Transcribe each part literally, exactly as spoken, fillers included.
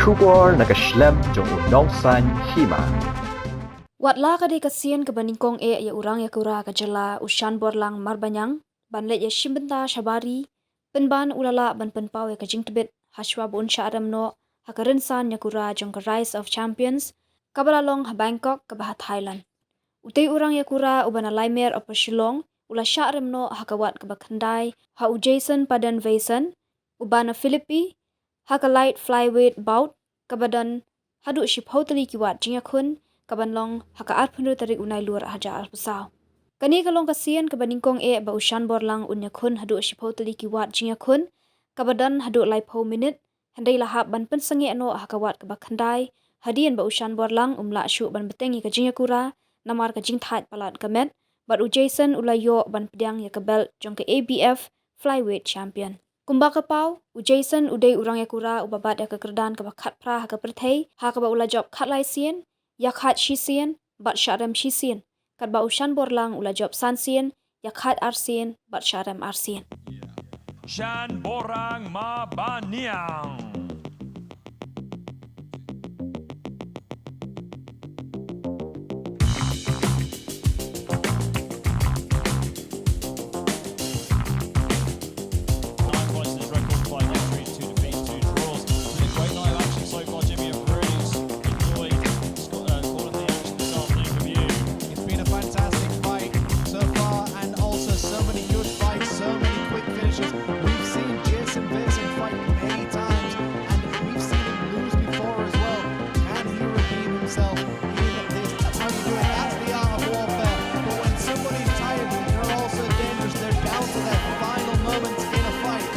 Khubor na ka shlem jong u nongsaiñ hima. Wat la ka dei ka sien kaba nyngkong eh ïa u rangïakura ka jylla u Shanborlang Marbaniang ban leit ïa shim bynta shabar ri, pynban u la lah ban pynpaw ïa ka jingtbit hashwa ba un shah rem noh ha ka rynsan ïakura jong ka Rise of Champions kaba la long ha Bangkok kaba ha Thailand. Utei u rangïakura uba na Laimer Upper Shillong u la shah rem noh ha ka wat kaba khyndai ha u Jason Paden Vason uba na Philippines ha ka light flyweight bout kaba don haduh shiphew tylli ki wat jingïakhun kaban long ha ka arphew tarik u Nailur hajar arphew saw. Kane ka long ka sien kaba nyngkong eh ba u Shanborlang un ïakhun haduh shiphew tylli ki wat jingïakhun kaba don haduh laiphew minit, hynrei la hap ban pynsangeh noh ha ka wat kaba khyndai hadien ba u Shanborlang um lah shuh ban bteng ïa ka jingïakura namar ka jingthait palat ka met, bad u Jason u la ïoh ban pdiang ïa ka belt jong ka A B F Flyweight Champion. Kumba ka paw, u Jason u dei u rangïakura uba bat ïa ka kyrdan kaba khatphra ha ka pyrthei ha kaba u la jop khatlai sien, ïakhaid shisien bad shah rem shisien, katba u Shanborlang u la jop san sien, ïakhaid arsien bad shah rem arsien. Shanborlang Marbaniang. Nine points in his record five entries, two defeats, two draws. It's been a great night of action so far, Jimmy. I've really enjoyed sco- uh, all of the action this afternoon from you. It's been a fantastic fight so far, and also so many good fights, so many quick finishes. We've seen Jason Pearson fight many times, and we've seen him lose before as well. Can he redeem himself in this? That's how you do it. That's the art of warfare. But when somebody's tired, they're also dangerous. They're down to their final moments in a fight.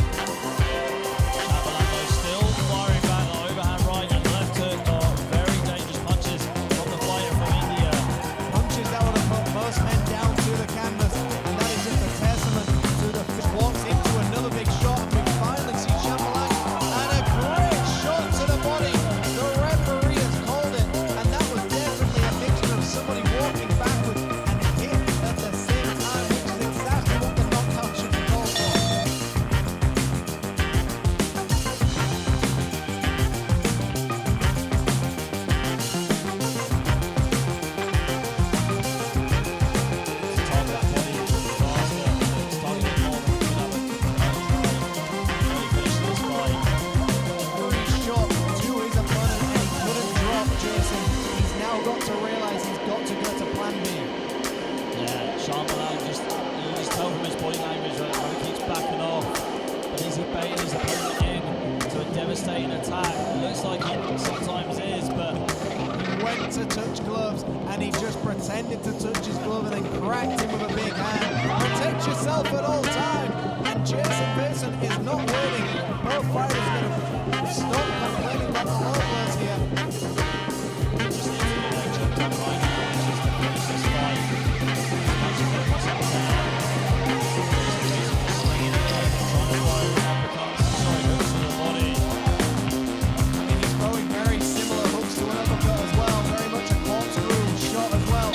Shabalala still firing back. The overhand right and left hook are very dangerous punches from the fighter from India. Punches that would have put most men down to the canvas, and that is just a testament to the walks into another big shot. We finally see Shambalang, and a great shot to the body. The referee has called it, and that was definitely a mixture of somebody walking backwards and a hit at the same time, which is exactly what the knockout should be called for. Every shot to his opponent, and he couldn't drop Jason. He's now got to realize he's got to go to plan B. Yeah, Shambalang just, you just tell from his body language that he keeps backing off. But is he baiting his opponent in to a devastating attack? It looks like he sometimes is, but he went to touch gloves and he just pretended to touch his glove and then cracked him with a big hand. Protect yourself at all time. And Jason Pearson is not waiting. Both fighters going to stop complaining about the low blows here. He's throwing very similar hooks to an uppercut as well. Very much a corkscrew shot as well.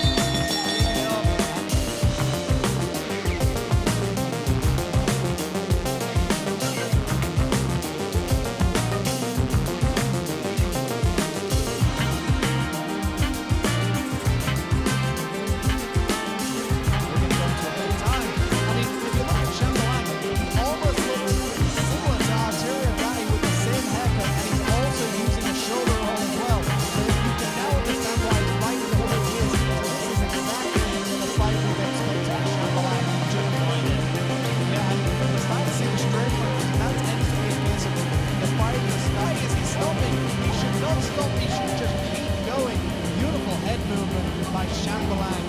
He should not stop, he should just keep going. Beautiful head movement by Shambalang.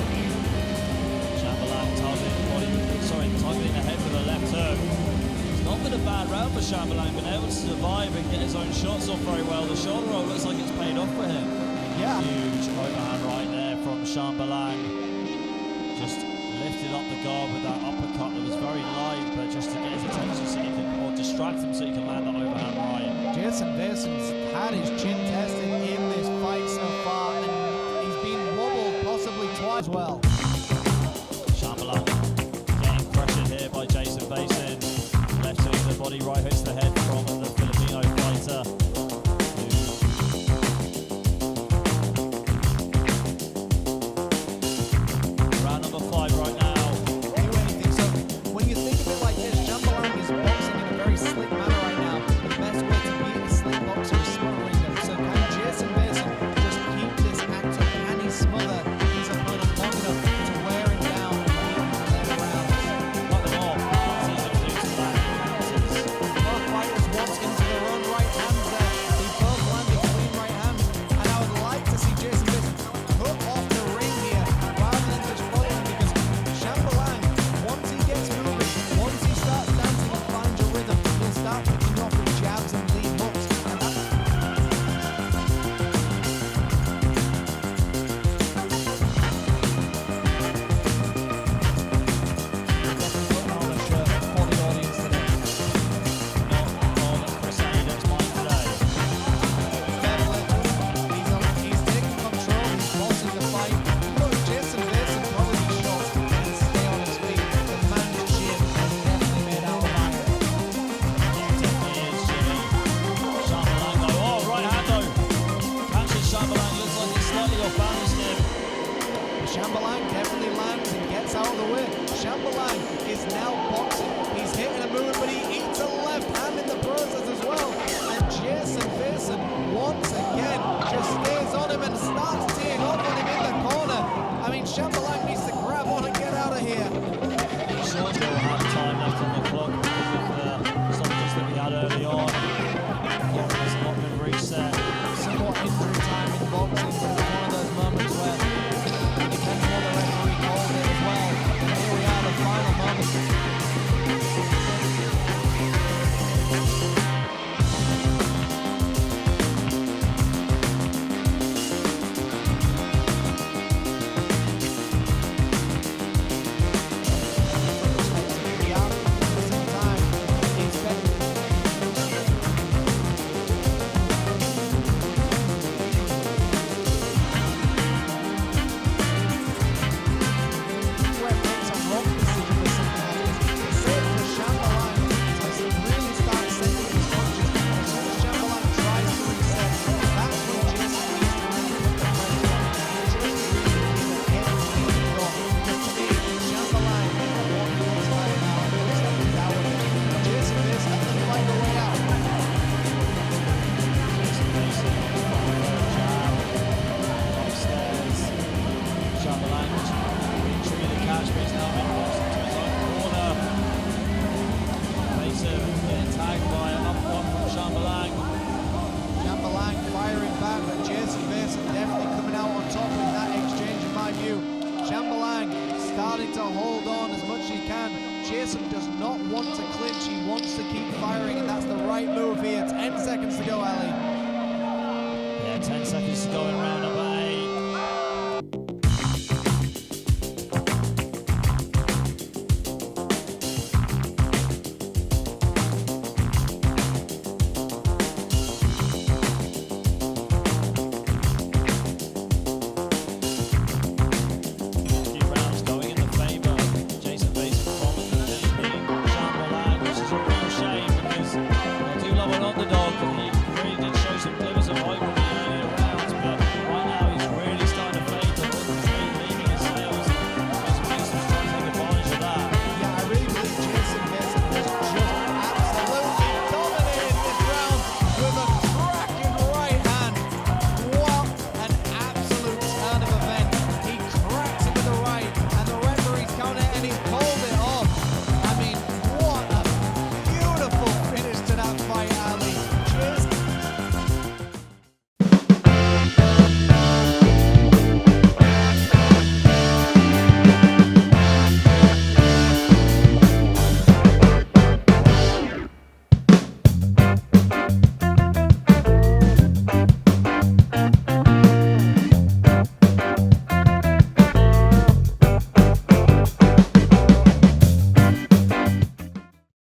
Shambalang targeting the body, sorry, targeting the head with a left hook. It's not been a bad round for Shambalang, been able to survive and get his own shots off very well. The shoulder roll looks like it's paid off for him. Yeah. Huge overhand right there from Shambalang. Just lifted up the guard with that uppercut that was very light, but just to get his attention so he can, or distract him so he can land that overhand right. Jason Pearson's had his chin tested in this fight so far, and he's been wobbled possibly twice as well. Shambalang getting pressured here by Jason Pearson. Left hook to the body, right hook to the head.